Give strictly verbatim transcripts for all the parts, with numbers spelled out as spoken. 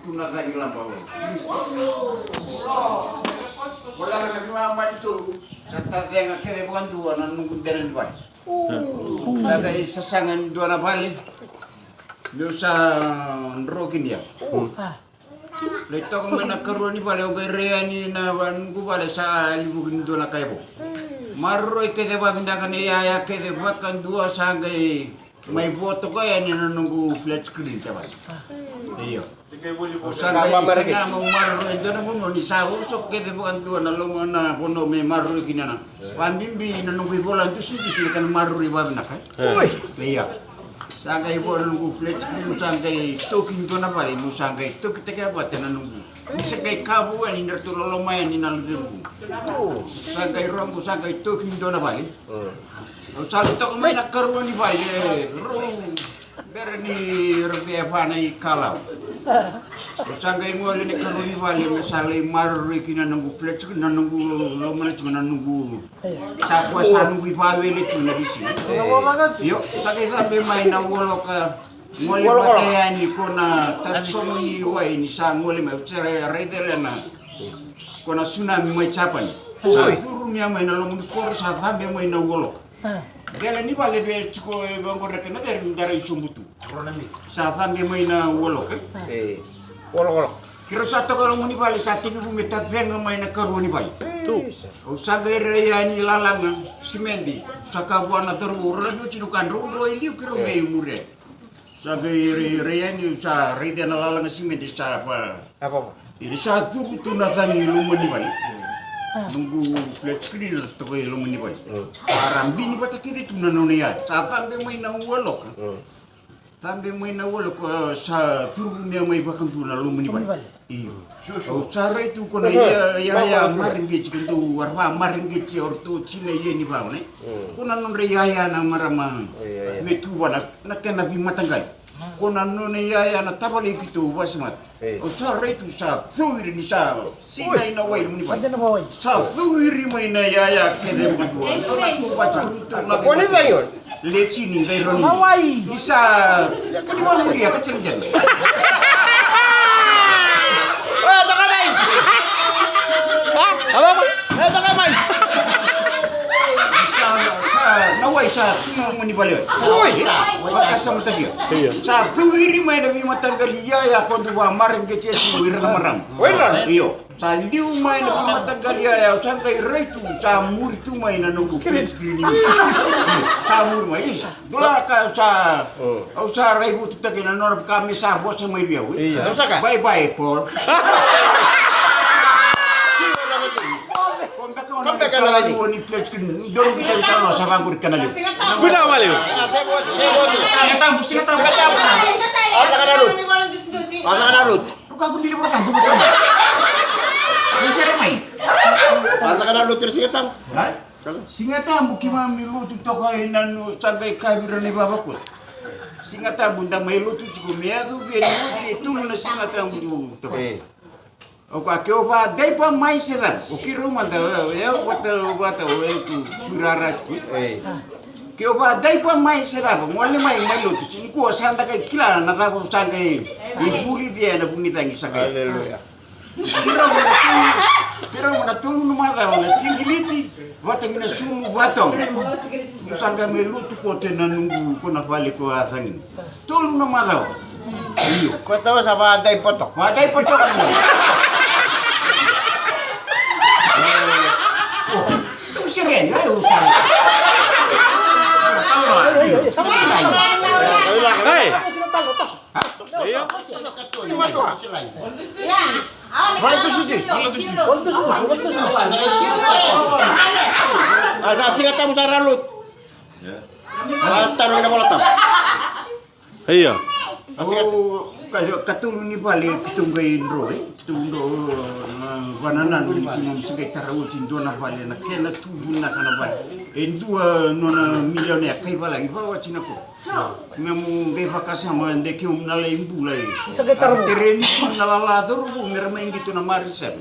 Na cagi laba o. Kola na ka ni mamani tolu. Sa tacega kece vakadua na noqu dela ni vale. Sa qai sasaga ni dua na vale. Meu sa dro kina ya. Lai toka mai na karua ni vale, au qai rai yani na va-, noqu vale sa livuki ni dua na ka e vo. Maroroi kece vavinaka na iyaya kece vakadua sa qai mai vo toka yani na noqu flat screen tavale. Io. Au sa qai saga meu maroroi e dua na vanua ni sa oso kece vakadua na loma na vanua me maroroi kina na. Vabibi na noqu ivola dusidusi na kena maroroi vavinaka. Oi. Io. Sa qai vo na noqu flat screen, sa qai toki dua na vale, meu sa qai tokitaki vata na noqu. Ni sa qai kavu yani na ratou loloma yani na luvequ. Sa qai roqo, sa qai toki dua na vale. Au sa lai toka mai na karua ni vale, e, rau bera ni ra via va na ikalau. Au sa qai gole na karua ni vale me sa lai maroroi kina na noqu flat screen, na noqu lomana tiko na noqu. Sa kua sa noqu ivawele tu na visi. Io, sa qai cabe mai na waloka. Gole vata yani ko na tasogo ni wai ni sa gole mai, au sa rai-, raica lena. Ko na tsunami mai Japani. Sa curumia mai na loma ni koro, sa cabe mai na waloka. Dela ni vale vei tiko e vaqoreka na cere ni dara i sobu tu. Sa cabe mai na waloka. E, waloka. Keirau sa toka loma ni vale, sa tekivu me tacega mai na karua ni vale. Au sa qai rai yani lalaga simede. Sa ka vua na cauravou, rau na via tiko ka drau drau i liu, keirau qai muria. Sa qai rai, rai yani, sa raica na lalaga simede sa va. Ira sa curu tu na cagi i loma ni vale. Noqu flat screen toka i loma ni vale. Sa ra bini vata kece tu na nona iyaya. Sa cabe mai na waloka. Cabe mai na waloka, sa curu mai vakadua na loma ni vale. Io. Au sa rai tu ko na iyaya mareqeti, ko dou a ra va mareqeti, o ratou tina ia ni vau, ne? Ko na nodra iyaya na marama. Me tu va na, na kena veimataqali. Ko na nona iyaya na tavale keitou vasamata. Au sa rai tu sa cowiri ni sa sinai na wai loma ni vale. Sa cowiri mai na iyaya kece vakadua. Ko ni cai o? Letini, qai roni. Ni sa, ko ni vakamuria ka tele dela. Sa, sa, na wai sa tu na loma ni vale. Oi, sa, vakasamataki. Sa cowiri mai na veimataqali iyaya ko dou vamareqeti tu ira na marama. Io. Sa liu mai na veimataqali iyaya, au sa qai rai tu, sa muri tu mai na noqu flat screen. Sa muri mai, io. Dua na ka au sa, au sa raivotutaki na nona ka me sa vosa mai vei au, e. Bye bye, Paul. Ko beka o na ka ni flat screen, dua na ka sa vaqori kena liu. Vinaka vakalevu. Siga Tabu, Siga Tabu. Siga Tabu. Ruka kudili vaka duka tama. Ni sere mai. Vacaka na lotu era Siga Tabu. Ha? Siga Tabu keimami lotu toka ina no sa qai kaya vei ira na ivavakoso. Siga Tabu da mai lotu tiko me yaco vei ni oti e tolu na Siga Tabu tu toka. E. O ka ke o va daipa mai se cava. O keirau mada, e, e, vata, vata, o e tu, tu rara tiko. E. Ke o va daipa mai se cava, gole mai, mai lotu. Nikua sa da qai kila na cava sa qai vulici ena vuku ni cagi sa qai. Aleluya. Keirau na tolu, keirau na tolu na macawa na sigiliti vata kei na sulu vata. Au sa qai mai lotu koto ena noqu, ko na vale ko a cagina. Tolu na macawa. Io. Ko tawa sa vadai poto. Vadai poto. Tou sere ni, ai, au sa. Hey. Io. A sa Siga Tabu sa ra lotu. A taro ina Vola Tabu. Io. A Siga Tabu. Ka, katolu ni vale keitou qai dro, e? Keitou dro na vanananu ni keitou se qai tara oti dua na vale na kena tu vinaka na vale. E dua nona milionea kai valagi vawati na ko. Me mu qai vakasama de keimu na lai bula e. Sa qai tara vou. Tereni tu na lala cauravou me ra mai qito na Marist Seven.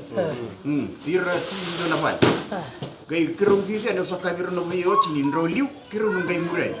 Ira tu dua na vale. Qai keirau cici yani au sa kaya vei ira na veiwatini drau liu keirau na qai muri yani.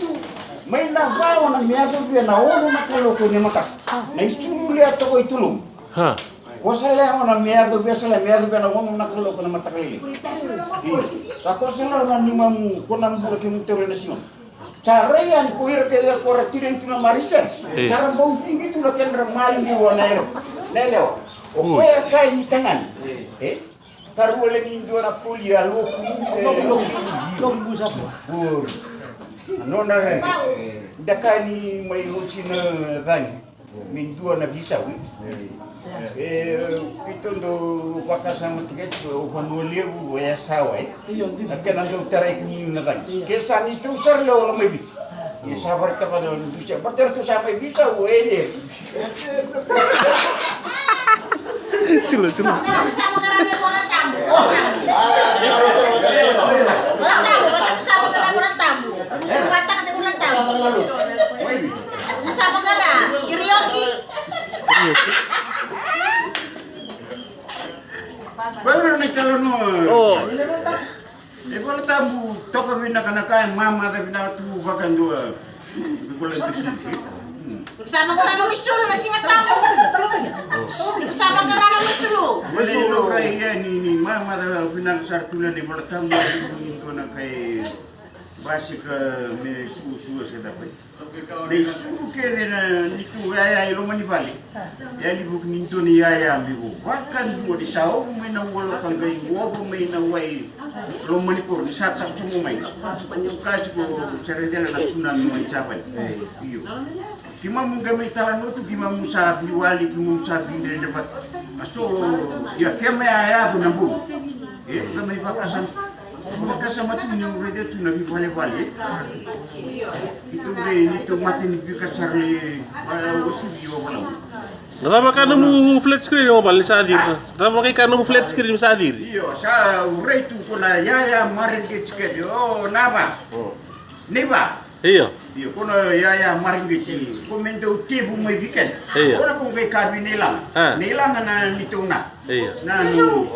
vitu mai na va o na me yacovia na ono na kaloko ni mataka. Na isulu lea toka i Tolomu. Ha. Ko sa lea o na me yacovia, sa lea me yacovia na ono na kaloko na mataka lailai. Io. Sa ko sa lea o na nimamu, ko na bula kemu tauri na siga. Sa rai yani ko ira kece ko ra tiri tu na marise. E. Sa ra bau cigi tu na kedra maliwa na yalewa. Na yalewa. O koya kai ni tagane. E? Karua le ni dua na koli a loku. Loku, loku. Loku, loku. Nona re. Da kai ni mai oti na cagi. Me dua na visau. E, keitou dau vakasama tiko, o Vanua Levu, o Yasawa, e. Io, dina. Na kena dau tarai kemuni na cagi. Io. Ke sa ni tou sara lewa na mai Viti. Ia sa varetaka na dusia. Varetaka tou sa mai visau, e, ne. Tilo, tilo. Koya na italanoa. O. E Vola Tabu, toka vinaka na ka e mamaca vinaka tu vakadua. Vola Tabu. Sa maqara nomu isulu na Siga Tabu. Sa maqara nomu isulu. Vola Tabu, ia ni, ni mamaca vinaka sara tu na Vola Tabu, ni dua na ka e basika me suasua se cava. Na isulu kece na nitou yaya i loma ni vale. E a levu ni dua na yaya me vo. Vakadua ni sa ovo mai na ualo ka qai ovo mai na wai loma ni koro ni sa tasogo mai. Ka tiko sa raica na tsunami mai Japani. Io. Keimamu qai mai talanoa tu, keimamu sa veiwali, keimamu sa veidredrevaki. A so, ia, kema ya yaco na bou. E, qai mai vakasama. Vakasama tu ni au raica tu na veivalevale. Keitou qai, ni tou mate ni vika sara le, a, uasivi o Valau. Na cava ka nomu flat screen o Val ni sa ciri? Na cava ka nomu flat screen ni sa ciri? Io, sa urai tu ko na yaya mareqeti kece. O, na va. Nei va. Io. Io, ko na yaya mareqeti. Ko me dau tevu mai vei keda. Io. Ko na ko qai kavi nei laga. A. Nei laga na nitou na. Io. Na nu. Io.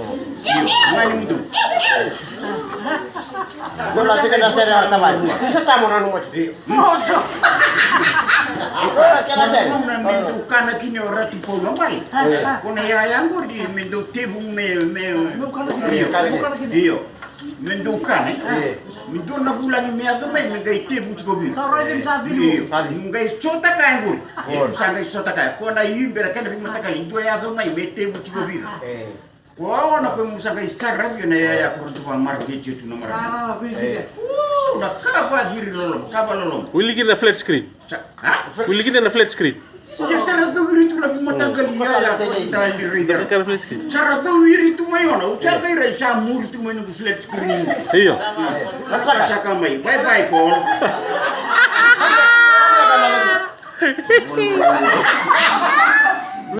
Nga ni mudu. Ko na tiko na sere a tamai. Ni sa tamo na nu mati. Io. Ko na kena sere. Ko na me dau kana kina o Ratu Paula mai. Io. Ko na yaya qori me dau tevu me, me. Io. Io. Me dau kana, e? Io. Me dua na vulagi me yaco mai, me qai tevu tiko vei. Sa raica ni sa ciri. Io. Sa ciri. Me qai sota kaya qori. Io. Sa qai sota kaya. Ko na ibera kena veimatakali, dua yaco mai, me tevu tiko vei. Io. Ko aua na ko mu sa qai saravi na yaya ko ratu va mareqeti tu na mara. Saravi. Io. U, na ka va ciri loloma, ka va loloma. Wili kina na flat screen. Sa, a? Wili kina na flat screen. Ia sa ra cau ira tu na veimataqali yaya ko ni da ni raica. Sa ra cau ira tu mai, o na, au sa qai rai, sa muri tu mai noqu flat screen. Io. Au sa kaya mai, bye bye Paul.